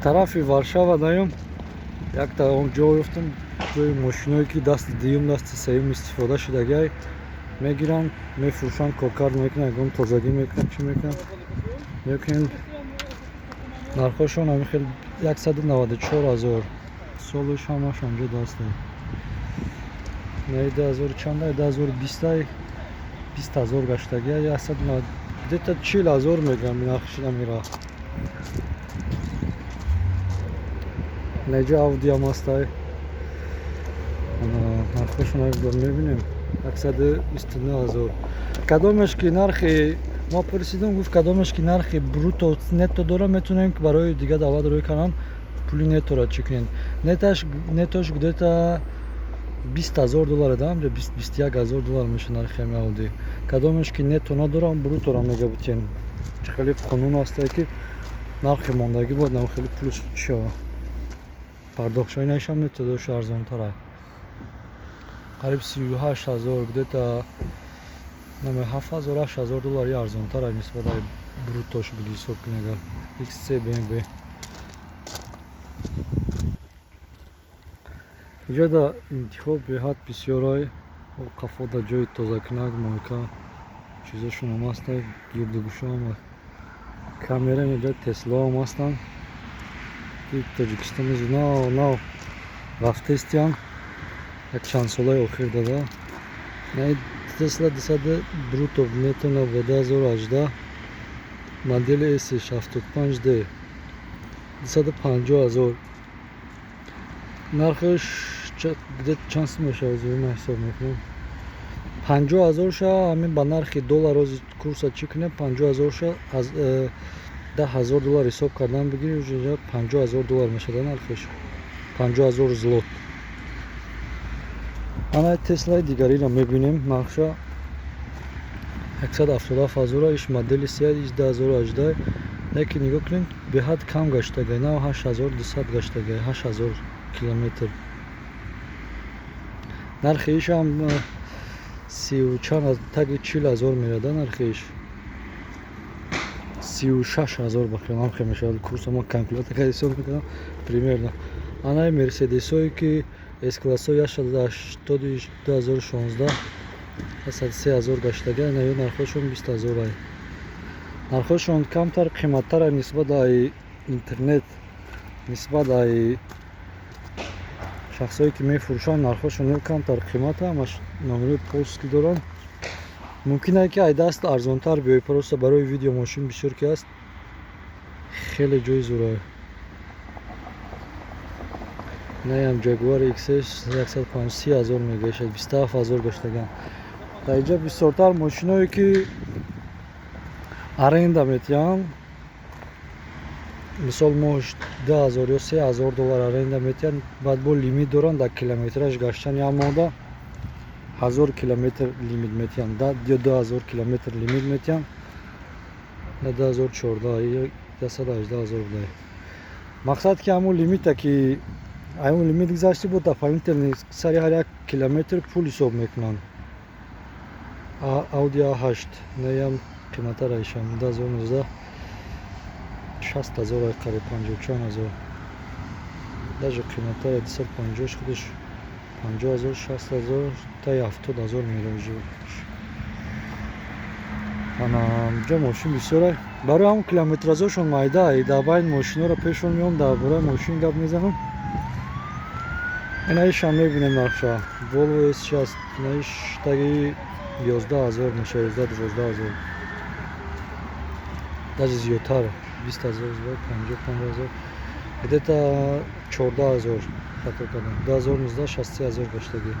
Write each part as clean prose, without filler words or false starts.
Тарафи Варшава даём, якта он ҷо ёфтам, ҷои мошиное, ки дасти дуюм, дасти сеюм истифода шудагиай, мегиранд, мефурӯшанд, коркард мекунанд, ягон тозагӣ мекунанд, чӣ мекунанд. Лекин нархҳошон ҳамин хел: 194 000. Солаш ҳамаш ҳамҷо даста. Не, 2000 чанда, 2020-ай, 20 000 гаштагия, где-то 40 000 мегӯям, нархшида мера. Неҷа Аудиам ҳастай, нархҳошон мебинем: 129 000. Кадомеш ки нархи мо пурсидем, гуфт, кадомеш ки нархи брутто, нетто дора, метавонем ки барои дигар давлат рӯй кардан, пули неттора чӣ кунем. Неттош где-то 20 000 доллар да, ҳамҷа 21 000 доллар меша нархи ҳами Ауди. Кадомеш ки нетто надорам, бруттора мега битен. Хеле қонун ҳастае, ки нархи мондагӣ бояд нам хеле пулш шава, пардохт шава. Инашам нетто дошт, арзонтара, қариб 38 000, где-то наме 7000, 8000 доллари арзонтара нисбат ай бруттош биги ҳисоб кунӣ агар. XC BMW иҷода интихоб беҳад бисёрай. Қафода ҷои тозакунак, мойка, чизошонам ҳастай, гирду гӯшоам камера. Инҷа Теслаам ҳастанд, ки Тоҷикистон низ нав нав рафтаистиянд, як чанд солаи охир дада. Тесла дусаду брутто, нетто набуда, 2018, модели S 75 D, 250 000 нархаш. Где чанд сум мешавад, ман ҳисоб мекунам. 50 000 ша ҳамин ба нархи доллар, рози курса чӣ кунем, 50 000 ша аз 10 000 доллар ҳисоб кардан бигирӣ, уже 50 000 доллар мешавад нархаш, 50 000 злот. Ана Теслаи дигариро мебинем, нархша 177 000, иш модели се, иш 2018. Лекин нигоҳ кунем, беҳад кам гаштагай, нав 8200 гаштагай, 8000 километр. Нархи ишам сию чанд, таги 40 000 мерада нархи иш, 36 000 ба хиёлам хе мешавад курса, ма калькулятор ҳисоб мекунам примерно. Анаи Мерседесое, ки С-классо, 180, 2016, 103 000 гаштага. Инаё нархҳошон 20 000 ай, нархҳошон камтар қиматтар нисбат ай интернет, нисбат ай шахсое, ки мефурӯшанд. Нархҳошон ё камтар қимата, ҳамаш номерои польский доранд. Мумкин ае, ки ай даст арзонтар биёй, просто барои видео мошин бисёр ки аст, хеле ҷои зӯрае. Наям Jaguar XS 150 000 мегашад, 27 000 гаштаган. Дар инҷа бисёртар мошиное, ки аренда метиҳанд, мисол, моҳш 2000 ё 3000 доллар аренда метиҳанд, баъд бо лимит доранд дар километраж гаштан. Як моҳда 1000 километр лимит метиҳанд ё 2000 километр лимит метиҳанд. На, 2014, 118 000 будай. Мақсад, ки ҳамун лимита, ки ҳамун лимит гузашти, бо дополнительный сари ҳар як километр пул ҳисоб мекунанд. Audi A8 наям қиматтар айшам, 2019, 60 000, ай қариб панҷоҳу чанд ҳазор, даже қиматтар, 250 худаш 50 000, 60 000, таи 70 000 меравад. Ана ҷо мошин бисёре, барои ҳамн километражошон майда. Дар байни мошинҳоро пешон меом, дар бораи мошин гап мезанам. Инаишам мебинем нархша, Volvo S60, инаиш таги 11 000 мешавад, 11, 12 000, даже зиёдтар, 20 000, 55 000, где-то 14 000, хато кардам. 2019, 63 000 гаштагӣ.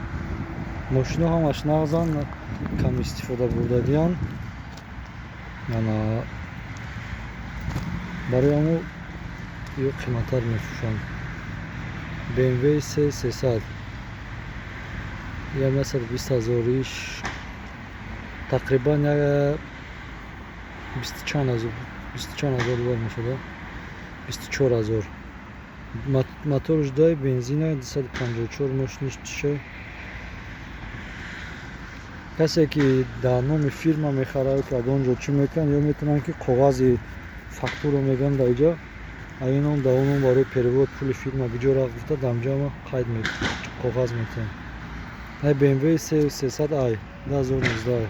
Мошино ҳамаш нағзанд, кам истифода бурдагиянд. Ана барои ҳамо ё қиматтар мефурӯшанд. BMW C 300 ям 120 000, иш тақрибан як бисту чанд ҳазор, бисту чанд ҳазор доллар мешавад, 24 000. Моторш дай бензина, 254 мошиниш чиша. Касе, ки дар номи фирма мехарад, ки ягон ҷо чӣ мекунанд, ё метавонанд, ки коғази фактура мегӯянд, дар иҷа. Аином да оном барои перевод пули фирма куҷо рафт гуфта, дамҷама қайд коғаз метиҳам. Ай BMW 300 i 2019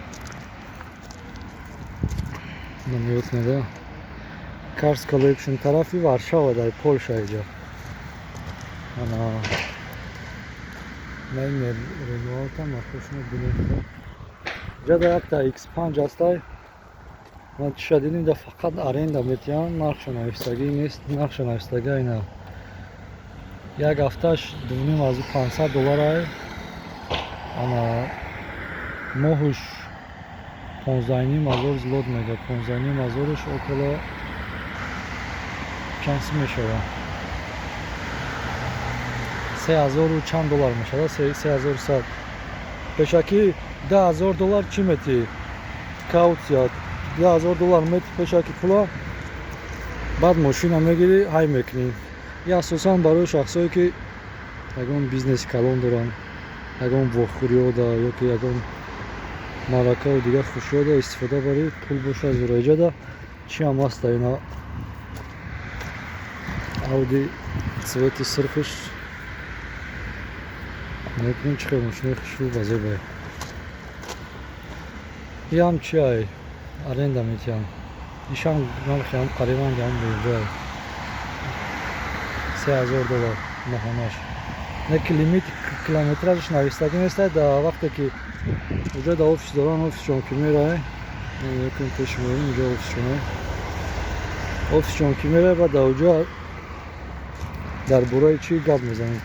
намеётнеда. Cars Collection тарафи Варшава, дар Полша иҷа. Ана на ин Renault нархошро бинед. Иҷа якта X5 ҳастай. Ман чиша дидим, да фақат аренда метиҳам, нархшо навиштагӣ нест, нархшо навиштагӣ айна. Як ҳафташ 2500 долларай. Ана моҳуш 15,5 ҳазор злот мега, 15,5 ҳазорш около чанд сум мешавад? 3000 чанд доллар мешавад, 3100. Пешакӣ 10 000 доллар чӣ метиҳӣ? Кауция 10 000 доллар метиҳӣ пешаки пула, баъд мошина мегирӣ, ҳай мекунӣ. И асосан барои шахсое, ки ягон бизнеси калон доранд, ягон вохӯриҳода ё ки ягон маъракаву дигар хушиҳода истифода барӣ, пул боша зура. Иҷода чӣ ҳам ҳаста, ина Ауди цвети сурхиш мекунем, чӣ хел мошинаи хушрӯ ба зебае. Иам чи ай, аренда метиҳам. Ишам нархи ҳам қарибан ҳам BMW, 3000 доллар моҳонаш. Не ки лимит километражш навистагӣ нестай. Да вақте ки уҷо да офис доран, офисшон ки мерай, якм пеш мерем, уҷо офисшон, офисшон ки мерай, баъд да уҷо дар бораи чӣ гап мезанем,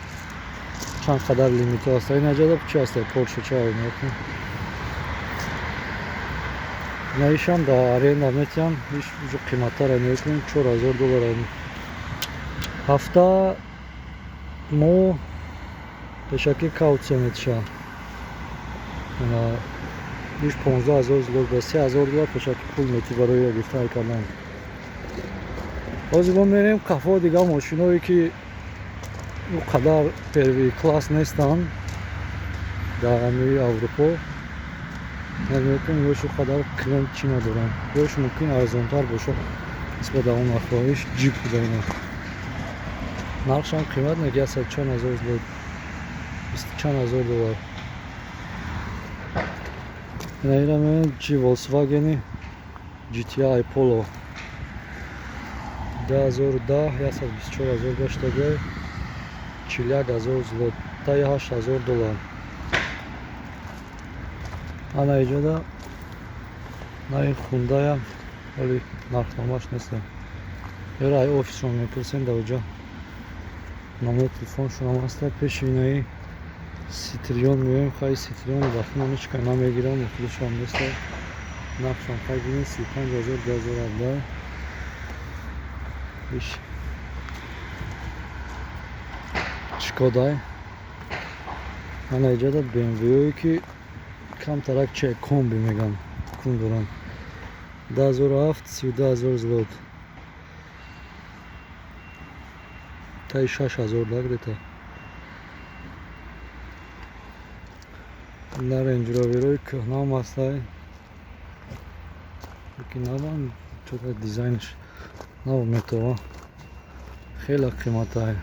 чанд қадар лимитҳо ҳаста. Ин аҷада чӣ ҳаста? Порше ча мекун. На, ишам да аренда метиҳам, иш уҷо қиматтара мекунем, 4000 доллар ҳафта, моҳ пешакӣ кауция метишам. Иш 15 000 злот, ба 3000 доллар пешакӣ пул метӣ барои гирифтан кардан. Ҳозир мо мерем қафо, дигар мошиное, ки ӯ қадар первый класс нестанд дар ҳамаи Аврупо. Мекунем, ёш ӯ қадар клиент чӣ надоранд, ёш мумкин арзонтар бошад нисбат ба он нархҳо. Иш Ҷип буда, ина нархшам қимат неки, яксад чанд ҳазор злот, бисту чанд ҳазор доллар. Ина ира мебинед, чи Volkswagen GTI Polo 2010, 124 000 гаштагай, 41 000 злот, таи 8000 доллар. Ана иҷода наи Хундая, вале нархномаш нест. Ёра ай офисшон мепурсем, дар оҷа номери телефоншонам ҳаста. Пеши инаи Ситрион меоем. Хай, Ситрион вақтман ҳеч кай намегирам, худашам неста. Нархшам хай бинед, 35 000, 2017. Иш Шкодай. Ана иҷода БМВое, ки камтарак че комби меган, кун доранд, 2007, 32 000 злот, таи 6000 да где-то. На Рейндж Роверои кӯҳнаам ҳастай, ки навам чота дизайнш нав метова, хеле қиматай.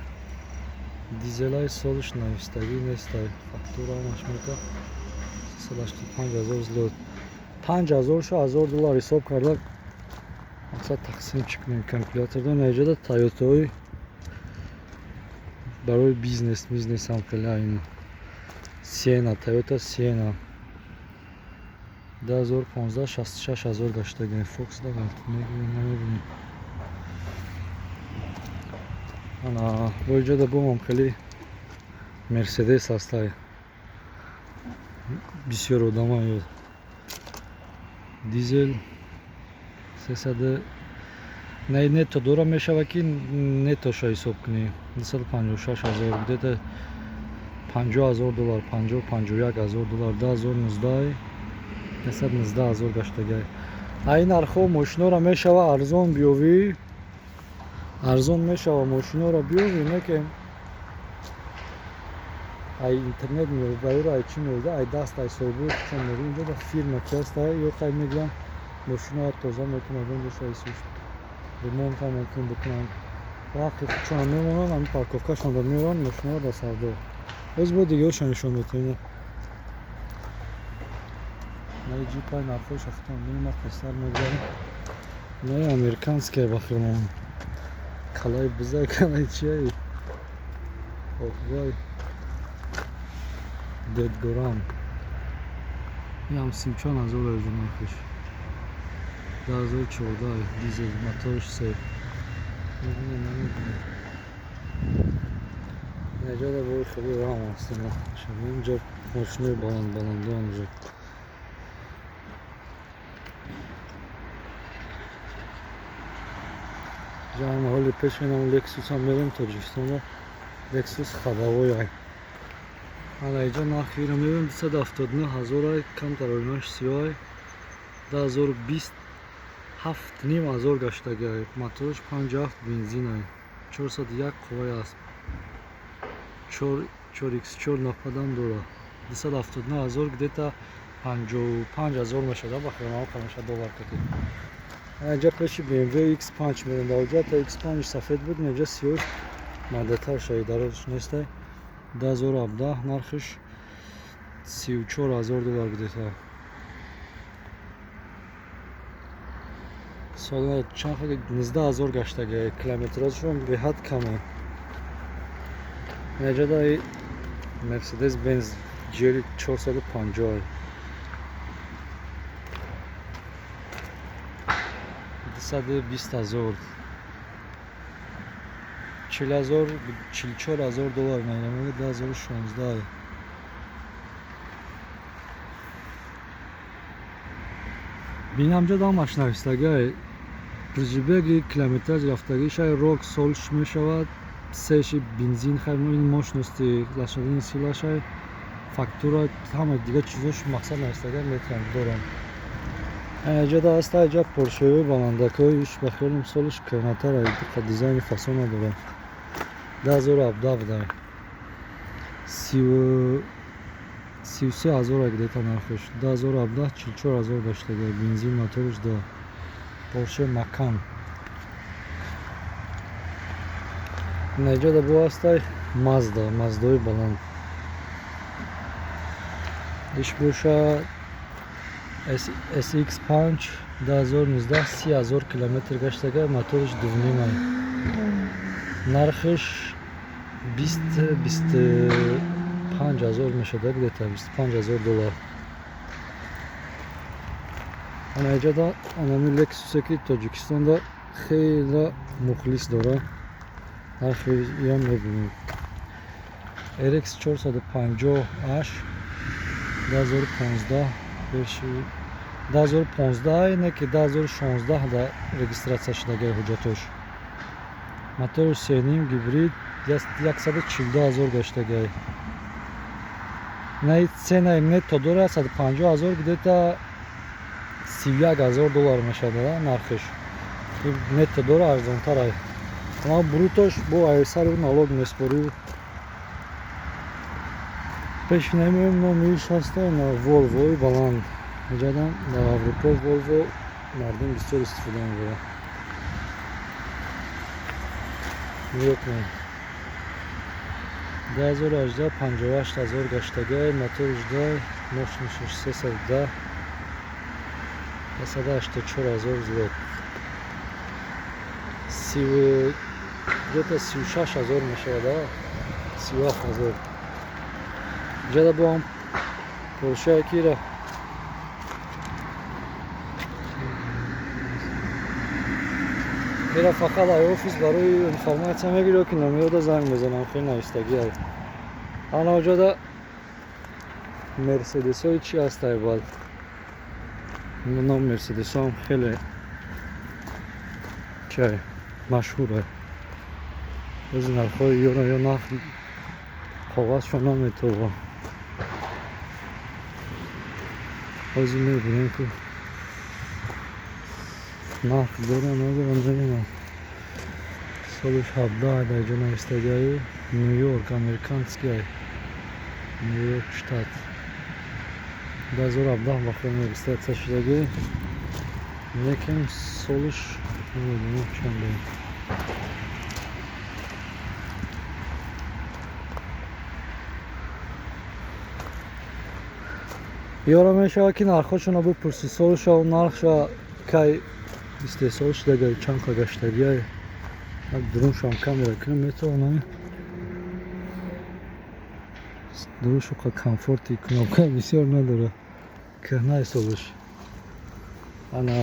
Дизелай, солш навистагӣ нестай, фактураамаш мета 385 000 злот. 5000 шу ҳазор доллар ҳисоб карда, мақсад тақсим чӣ кунем калькуляторда. Наиҷода Тойотаҳои барои бизнес, бизнесам хеле айна Сиена, Тойота Сиена 2015, 66 000 гаштагӣ. Фокс да мегӯем, намебинем. Ана бо иҷода бомам хеле Мерседес ҳастай, бисёр одама дизел сесаду не нетто дора мешава, ки неттоша ҳисоб кунӣ, 256 000, где-то 50 000 доллар, 50, 51 000 доллар, 2019, 119 000 гаштагай. Ай нархҳо мошиноро мешава арзон биёвӣ, арзон мешава мошиноро биёвӣ, не ки ай интернет меёвӣ ва ёро ай чӣ меёвӣ, ай даст, ай соҳибои худшон меёвӣ. Инҷо да фирма ки ҳаста, ё хай мегиранд, мошиноро тоза мекунанд, ягон ҷоша исӯш ремонтам мумкин бикунанд. Вақти худшона мемонанд, ҳамин парковкашонро меоранд, мошинаро ба савдо. Боз бо дигаршон нишон метавонем. Наи джипай нархҳои шахтон бинем, тезтар мегузарем. Наи американская ба хиёлам. Калаи бизай, калаи чиай? Ох вай. Дедгорам. Ям 34 ҳазор евро нархиш. 2014, дизел, моторш се. Мебинем, намебинем. Наҷода бо хеле рам аст. Инҷо мошинои баланд баландон уже. Ҷамъ ҳоли пеш менам Lexus-ам мерем Тоҷикистонда. Lexus ходовой ай. Ана иҷо нархи иро мебинем, 279 ҳазор ай, камтар оинаш сиёҳ ай. 2020 7,5 ҳазор гаштаги ай. Мотораш 5,7 бензин ай. 401 қувваи асп. 4x4 нападам дора. 279 ҳазор, где-то 55 ҳазор мешавад, ба хиёлам мешавад доллар кати. Инҷа пеши BMW X5 мерем. Дар оҷа X5 сафед буд, инҷа сиёҳ мадатар шаи дарозш нестай. 2017, нархиш 34 ҳазор доллар где-то. Сола чанд, 19 ҳазор гаштаги, километражшон беҳад каме. Инҷа Mercedes Benz GL 450, 220 ҳазор, 40 ҳазор, 44 ҳазор доллар мегирам. 2016. Бинам ҷо дамаш навистагай, пробеги, километраж рафтагӣ шай рок солш мешавад, сеши бензин, хай ин мощности, лошадиный сила шай, фактура, ҳама дига чизош мақсад навистагай, метавонам дорам. Инҷода аста иҷа поршеҳои баландакҳои иш, ба хиёлам солиш кӯҳнатар, дизайни фасон надорад. 2017 буда, 33 ҳазор где-то нархиш. 2017, 44 ҳазор гаштага, бензин, моториш да Порше Макан. Наиҷода бо ҳастай Мазда, Маздаои баланд. Иш боша SX5, 2019, 30 ҳазор километр гаштага, моториш дувнимай, нархиш 20-25 ҳазор мешавад, где-то 25 ҳазор доллар. Ана иҷода анами Лексусе, ки Тоҷикистонда хеле мухлис дора, нархи иам мебинем. RX 450 H, 2015 версии, 2015 не ки 2016 да регистрация шудагай ҳуҷҷатош. Мотори сеним, гибрид, 142 ҳазор гаштагай. Наи ценаи нетто дора, 150 ҳазор, где-то 31 ҳазор доллар мешавад нархиш. Нетто дора, арзонтар ай, ама брутош бо айсари налог меспорӣ. Пеш намеем, номи иш ҳаста на Волвои баланд. Иҷадам дар Аврупо Волво мардум бисёр истифода мебарад. Нигоҳ кунед, 2018, 58 ҳазор гаштагай, моториш дай, мощностиш 310, 184 ҳазор злот, где-то 36 ҳазор мешавад, 37 ҳазор. Иҷада бо ҳам Поршае кира ира фақат ай офис барои информация мегирӣ, ки номерода занг мезанам, хеле навистагӣ ай. Ана оҷода мерседесҳои чи ҳастай, баъд ном мерседесҳоам хеле чай машҳур ай. Ози нархҳои ёро ё нарх коғазшон наметова. Ҳозир мебинем, ки нарх дора надора, мебинам. Соли 17 дар ҷо навистагиаю Нью-Йорк, американский ай, Нью-Йорк штат, 2017 ба хел регистрация шудагӣ, лекин солиш намедонам чанд. Ёра мешавад, ки нархҳошонро бипурсӣ, солша, нархша, кай истеҳсол шудага, чанд қа гаштагия. Як дуруншам камера кунем, метавонам. Дурушу қа комфорти кнопка бисёр надора. Кӯҳна ҳисобаш. Ана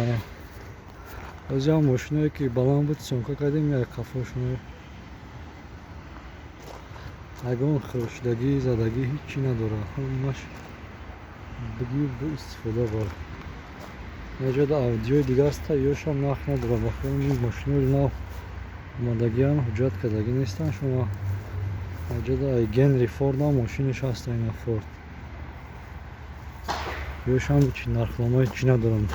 ҳозиам мошиное, ки баланд буд, съёмка кардем, як қафошоно ягон хӯршидагӣ, задагӣ, ҳиччи надорад. Ҳамаш бигир, истифода бар. Наҷода аудиои дигар аста, ёшам нарх надорад. Ба хаёли мошинои нав омадагиан, ҳуҷҷат кардагӣ нестанд шумо. Наҷода ай Генри Фордам мошиниш ҳаста, ина Форд. Ёшам чи нархномаи чӣ надорам.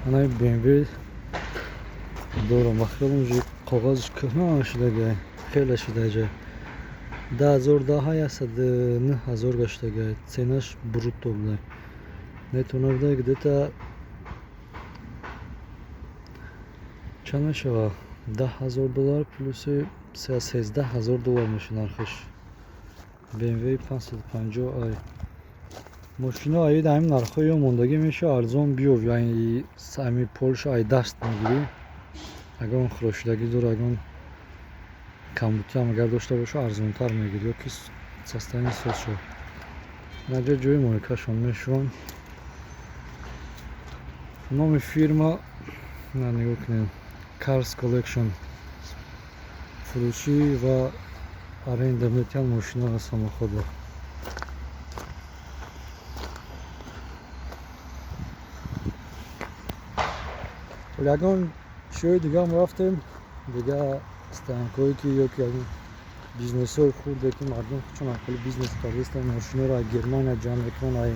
Анаи BMW дорам, ба хаёлам уже коғазаш кӯҳна шудагай, хеле шудаҷа. 2010, 109 000 гаштагай. Ценаш брутто буда. Нетто набуда, где-то чанд мешавад? 10 000 доллар плюси 13 000 доллар мешавад нархаш. BMW 550 ай. Мошино аи ҳамин нархҳо ё мондагӣ мешавад, арзон биёв, яъне ҳами Полша ай даст мегирӣ. Ягон хӯрошидагӣ дора, ягон камбутиам агар дошта боша, арзонтар мегирӣ, ё ки состояние соз шавад. Наҷа ҷои мойкашон мешаванд. Номи фирма на нигоҳ кунед. Cars Collection, фурӯшӣ ва аренда метиҳанд мошино ва самоходро. Ягон чиҳои дигарам рафтем, дига стоянкое, ки ё ки ягон бизнесҳои хурде, ки мардум худшон ақали бизнес кардастанд, мошиноро аз Германия ҷамъ мекунанд, ай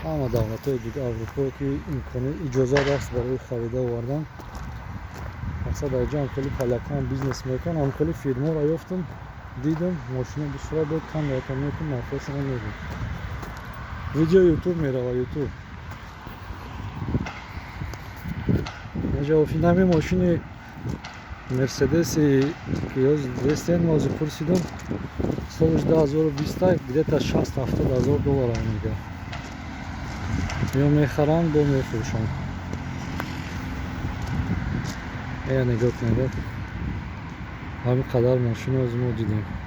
ҳама давлатҳои дига Аврупо, ки имкони иҷозат аст барои харида овардан. Мақсад, дар ҷо ҳамхели полякам бизнес мекунанд, ҳамхели фирмаро ёфтам, дидам, мошино бисёр буд, камерата мекунам, нархҳошонро мегӯям. Видео Ютуб мерава, Ютуб. Наҷа нами мошини Мерседеси, ки ёз дестен мозу пурсидам, солаш 2020, где-то 60-70 ҳазор доллар мега. Ё мехаранд, бо мефурӯшанд. Э, нигоҳ кунед, ҳамин қадар мошино оз мо дидем.